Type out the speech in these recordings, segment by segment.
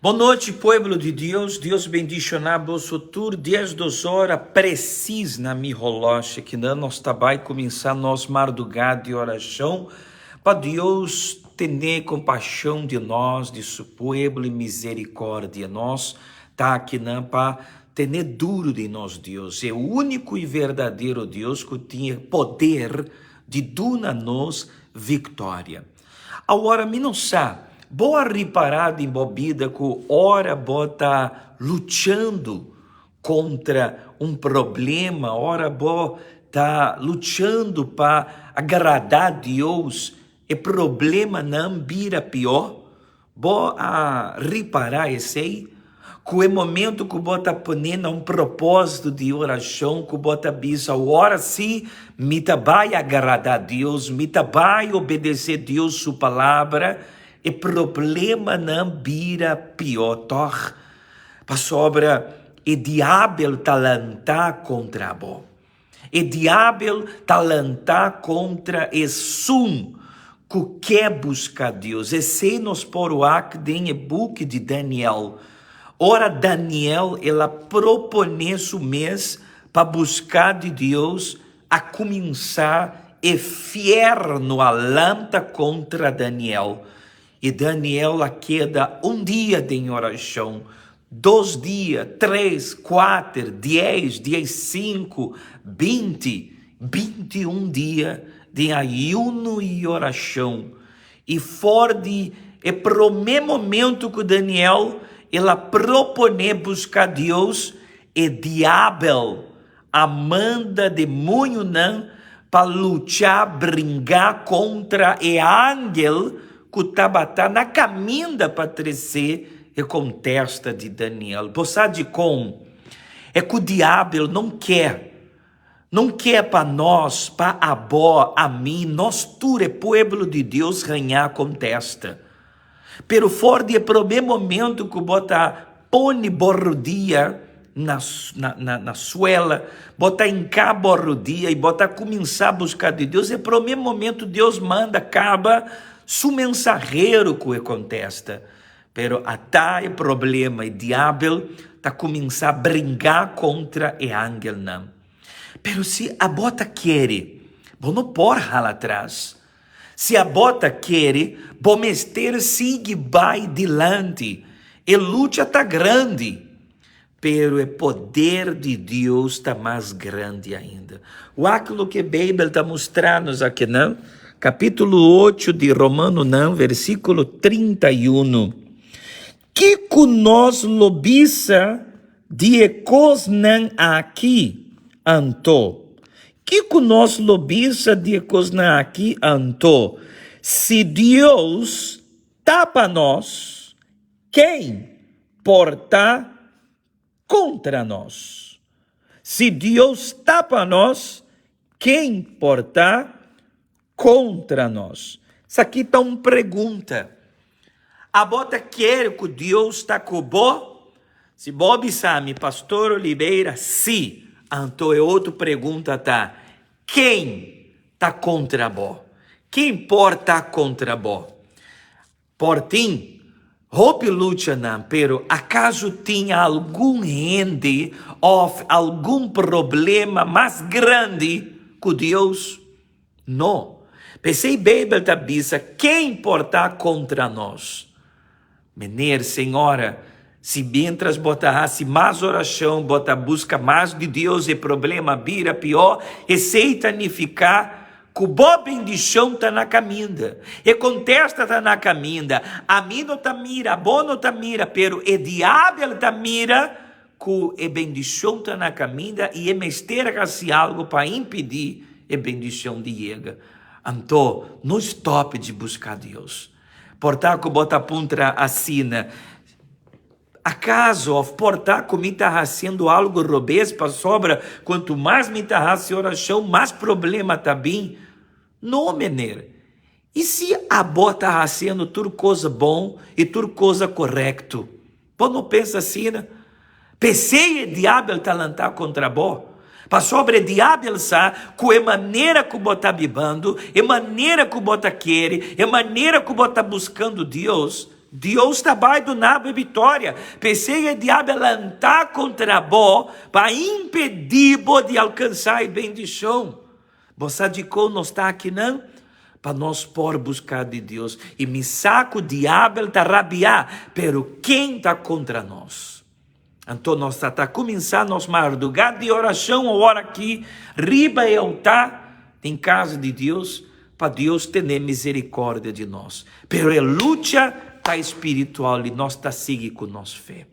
Bon nochi pueblo di Dios, Dios bendiciona boso tur. 12 ora precies na mi holoshi kinan nos ta bay cuminsa nos marduga di oracion pa Dios tene compasion di nos, di su pueblo y misericordia. Nos ta akinan pa tene duro di nos Dios, e unico y verdadero Dios cu tin e poder di duna nos victoria. Awor mi no sa, bo a ripará den bo bida ku ora bo ta luchando kontra un problema, ora bo ta luchando pa agradá Dios, e problemanan bira pió? Bo a ripará esei? Ku e momentu ku bo ta pone na un propósito di orashon ku bo ta bisa, Ora sí, mi ta bai agradá Dios, mi ta bai obedesé Dios su Palabra, e problemanan bira pió tòg, pasobra e Diabel ta lantá kontra bo. E diabel ta lantá kontra esun ku ke buska Dios. Esei nos por wak den e buki di Daniel. Ora Daniel el a proponé su mes pa buska di Dios, a kuminsá e fièrnu a lanta kontra Daniel. I Daniel a keda un dia den orashon, dos dia, tres, kuater, dies, diesinku, 20, 21 dia den ayuno i orashon. I for di e promé momentu ku Daniel el a proponé buska Dios, e diabel a manda demoñonan pa lucha bringa kontra e angel ku tabata na kaminda pa trese e kontesta di Daniel. Bo sa dikon? É ku Diabel no ke. No ke pa nos, pa abo, ami, nos tur e pueblo di Dios haña kontesta. Pero for di e promé momento ku bo ta pone bo rodia na na na suela, bo ta hinká bo rodia i bo ta kuminsá buska di Dios, e promé momento Dios manda kaba su mensahero ku e kontesta. Pero ata e problema, e diabel ta kuminsá bringá kontra e angelnan. Pero si abo ta kere, bo no por hala atras. Si abo ta kere, bo mester sigui bai dilanti. E lucha ta grandi, pero e poder di Dios ta mas grandi ainda. Wak loke Beibel ta mustra nos akinan, kapítulo 8 di Romanonan, versíkulo 31. Kiko nos lo bisa di e kosnan aki anto? Kiko nos lo bisa di e kosnan aki anto? Si Dios ta pa nos, ken por ta kontra nos? Si Dios ta pa nos, ken por ta kontra nos? Esaki ta un pregunta. Abo ta kere ku Dios ta ku bo? Si bo bisa mi, Pastor Oliveira, si, anto e otro pregunta ta, ken ta kontra bo? Ken por ta kontra bo? Por tin hopi luchanan, pero akaso tin algun hende òf algun problema mas grandi ku Dios? No. P'esei Beibel ta bisa, Ken por ta kontra nos? Meneer, señora, si miéntras bo ta hasi mas orashon, bo ta buska mas di Dios, e problema bira pió, esei ta nifiká ku bo bendishon ta na kaminda. E kontesta ta na kaminda. Ami no ta mira, abo no ta mira, pero e diabel ta mira ku e bendishon ta na kaminda i e mester hasi algu pa impidí e bendishon di yega. Anto, no stòp di buska Dios. Por ta ku bo ta puntra asina, Akaso òf por ta ku mi ta hasiendo algu robes pasobra kuantu mas mi ta hasi orashon, mas problema ta bin? No, meneer. I si abo ta hasiendo tur cosa bon i tur cosa korekto? Bo no pensa asina? P'esei e diabel ta lantá kontra bo. Pasobra e diabel sa ku e manera ku bo ta bibando, e manera ku bo ta kere, e manera ku bo ta buskando Dios, Dios ta bai duna bo e victoria. P'esei e diabel a lanta contra bo pa impedi bo di alcansa e bendicion. Bo sa dikon nos ta akinan? Pa nos por buska di Dios. I mi sa ku diabel ta rabiá, pero ken ta kontra nos? Anto nos ta ta kuminsá nos mardugá di orashon awor aki riba e altá den kas di Dios, pa Dios tene miserikòrdia di nos. Pero e lucha ta espiritual i nos ta sigui ku nos fe.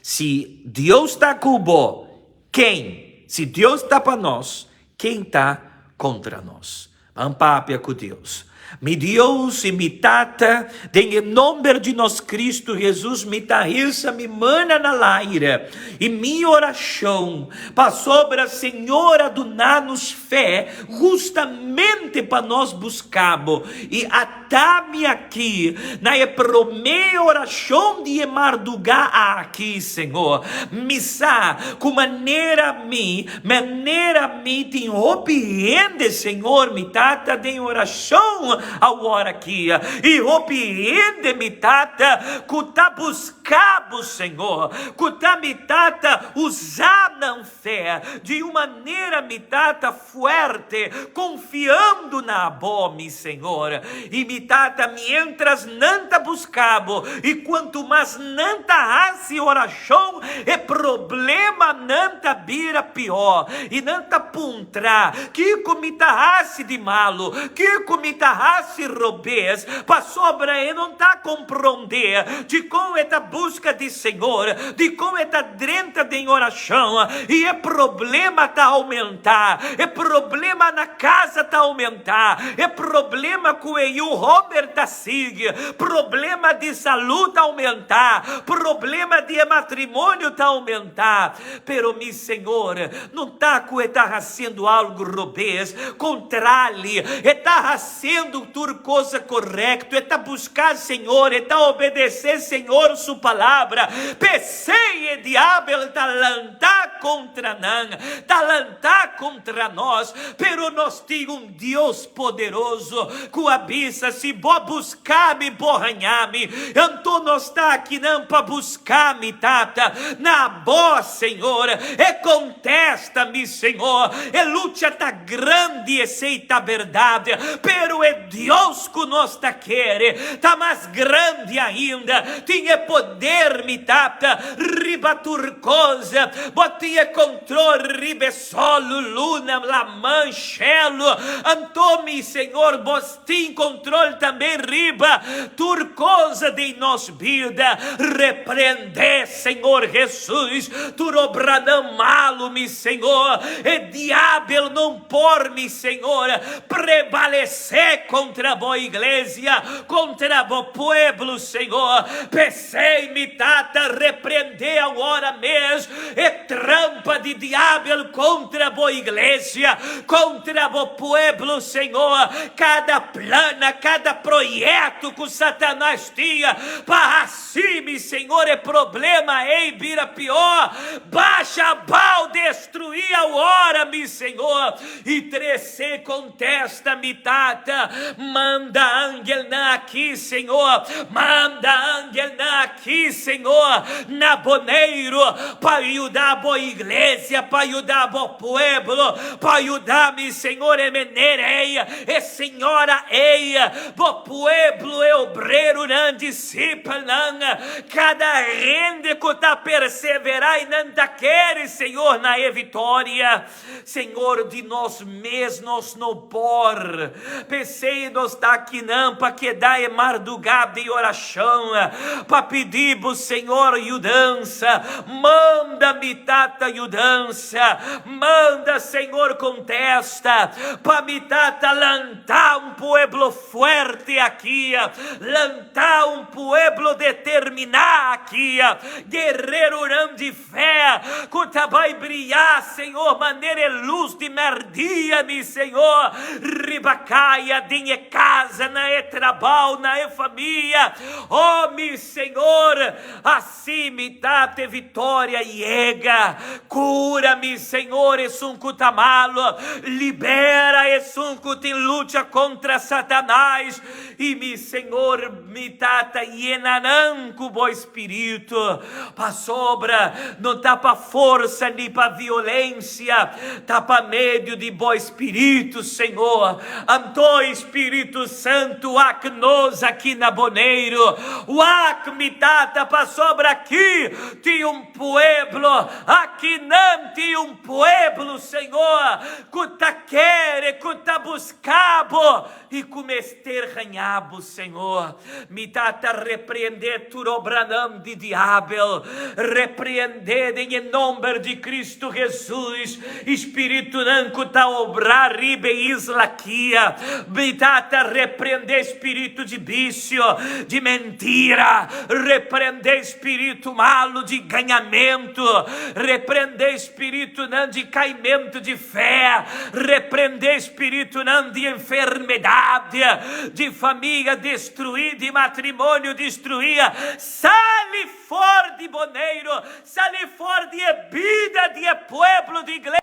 Si Dios ta ku bo, ken? Si Dios ta pa nos, Ken ta kontra nos? Ban papia ku Dios. Mi Dios i mi Tata, den e nomber di nos Kristu Hesus mi ta hisa mi mana na laire i mi orashon pasobra Señor a duna nos fe hustamente pa nos buska bo i ata mi aki na e promé orashon di e mardugá aki, Señor. Mi sa ku manera mi Manera mi tin hopi hende, Señor, mi Tata, den oracion awor aki, y hopi hende, mi Tata, cu ta busca Bo, Señor, cu ta, mi Tata, usa nan fe di un manera, mi Tata, fuerte, confiando na Abo, mi Señor. Y mi Tata, mientras nan ta busca Bo, y cuanto mas nan ta haci oracion, E problemanan ta bira pió i nan ta puntra, Kiko mi ta hasi di malu? Kiko mi ta hasi robes? Pasobra e no ta komprondé dikon e ta buska di Señor, dikon e ta drenta den orashon i e problema ta oumentá, e problema na kasa ta oumentá, e problema ku e yu hòmber ta Sigui, problema di salú ta aumentá, problema di e matrimonio ta aumentá. Pero mi Señor no ta ku e ta hasiendo algu robes, kontrali, e ta hasiendo tur cosa korekto, e ta buska Señor, e ta obedesé Señor su palabra. P'esei e diabel ta lanta kontra nan, ta lanta kontra nos, pero nos tin un Dios poderoso ku a bisa, Si bo buska mi, bo haña mi. Anto nos ta akinan pa buska mi, Tata. Na bo, Señor. E kontesta mi, Señor. E lucha ta grandi, esei ta bèrdat, pero e Dios ku nos ta kere ta mas grandi ainda. Tin e poder, mi Tata, riba tur kos. Bo tin e kontrol riba e Sol, luna, laman, shelu, anto mi Señor bos tin control tambe riba tur cosa den nos bida. Reprende, Señor Jesus, tur obranan malu, mi Señor. E diabel non por, mi Señor, prevalece contra bo iglesia, contra bo pueblo, Señor. P'esey, mi Tata, reprende awor mes E trampa di diabel kontra bo iglesia, kontra bo pueblo, Señor. Kada plana, kada proyekto ku Satanas tinha pa hasi, mi Señor, e problema ei bira pió. Basha abao, destruí awor, mi Señor, i trese kontesta, mi Tata. Manda angelnan aki, Señor. Manda angelnan aki. Ki Señor na Boneiru pa yuda bo iglesia, pa yuda bo pueblo, pa yuda mi Señor e meneer ei, e señora ei, bo pueblo, e obreronan, disipelnan, kada hende ku ta perseverá i nan ta kere Señor na e vitoria. Señor, di nos mes nos no por. P'esei nos ta akinan pa keda e mardugá di orashon, pa pidi bo, Señor, yudansa. Manda mi Tata yudansa. Manda, Señor, kontesta pa mi Tata lanta un pueblo fuerte aki, lanta un pueblo determiná aki, guerreronan di Fe ku ta bai bria, Señor, manera e lus di mèrdia, mi Señor, riba kaya den. den e casa, na e trabao, na e famia. Oh, mi Señor, Haci mi Tata e vitória yega. Cura mi Señor esun cu ta malo. Libera esun cu tin lucha contra Satanás. Y mi Señor, mi Tata, yena nan cu bo Spiritu. Pasobra no ta pa forsa ni pa violencia, ta pa medio di bo Spiritu, Señor. Anto Spiritu Santu wak nos aki na Boneiru, wak mi Tata, pasobra aki tin un pueblo, akinan tin un pueblo, Señor, ku ta kere, ku ta buska Bo i ku mester haña Bo, Señor. Mi Tata, reprendé tur obranan di diabel, reprendé den e nomber di Cristo Jesus spiritunan ku ta obra riba e isla aki. Mi Tata, reprendé spiritu di bisio, di mentira, reprendé spiritu malu di gañamentu, reprendé spiritunan di kaimentu di fé, reprendé spiritunan di enfermedat, di famia destruí, di matrimonio destruí. Sali for di Boneiru, sali for di e bida di e pueblo di iglesia,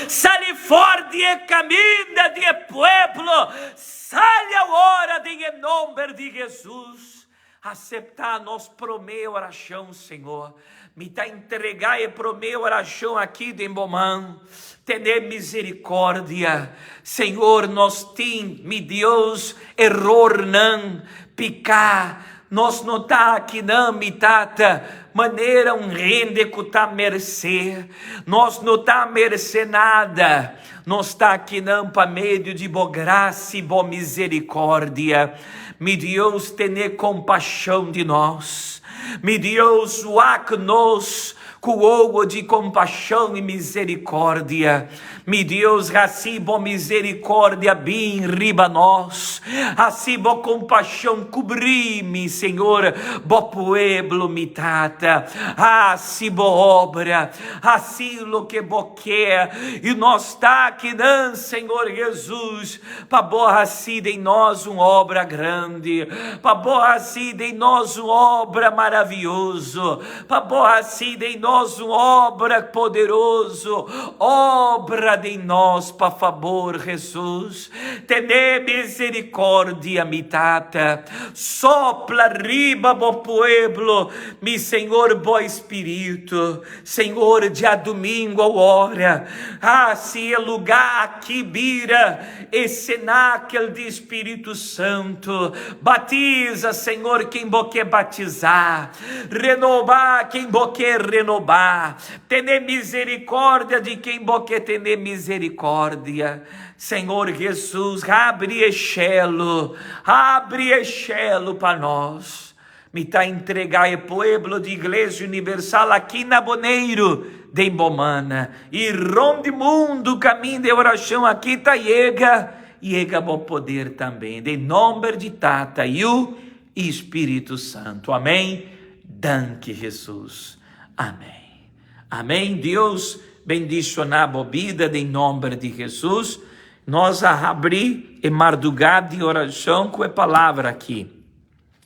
sali for di e kaminda di e pueblo, sali awor den e nomber di Hesus. Aseptá nos promé orashon, Señor. Mi ta entregá e promé orashon aki den Bo man. Tene miserikòrdia, Señor. Nos tin, mi Dios, erornan, piká. Nos no ta akinan, mi Tata, manera un hende ku ta meresé. Nos no ta meresé nada. Nos ta akinan pa medio di Bo grasia i Bo miserikòrdia. Mi Dios, tene kompashon di nos. Mi Dios, wak nos ku ogo di kompashon i miserikòrdia. Mi Dios, hasi Bo miserikòrdia bin riba nos. Hasi Bo kompashon kubrí mi, Señor, Bo pueblo, mi Tata. Hasi Bo obra, hasi loke Bo ke. I nos ta akinan, Señor Jesus, Pa Bo hasi den nos un obra grandi, pa Bo hasi den nos un obra maravioso, pa Bo hasi den nos un obra poderoso, obra den nos pa fabor, Jesus. Tene misericordia, mi Tata, sopla riba Bo pueblo, mi Señor, Bo Spiritu. Senhor, djadumingu awor, hasi e lugá aki bira e senakel di Spiritu Santu. Batiza, Senhor, ken Bo ke batizá. Renobá ken Bo ke renobá. Tene miserikórdia di ken Bo ke tene miserikórdia. Senhor Jesus, abri e shelu, abri e shelu pa nos. Mi ta entregá e pueblo di Iglesia Universal aki na Boneiru den bo man. I rond di mundu kaminda e orashon aki ta yega, yega bo poder tambe. Den nomber di Tata, Yu i Spiritu Santu. Amén. Danki Hesus. Amén. Amén. Dios bendishoná bo bida den nomber di Hesus. Nos a habri e mardugá di orashon ku e palabra aki.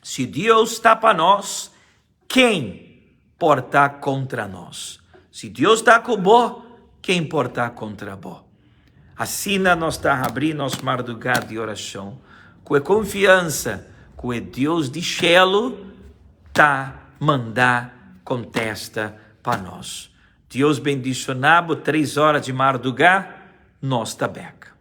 Si Dios ta pa nos, ken por ta kontra nos? Si Dios ta ku bo, ken por ta kontra bo? Asina nos ta habri nos mardugá di orashon ku e konfiansa ku e Dios di shelu ta manda kontesta pa nos. Dios bendishoná bo tres ora di mardugá, nos ta bèk.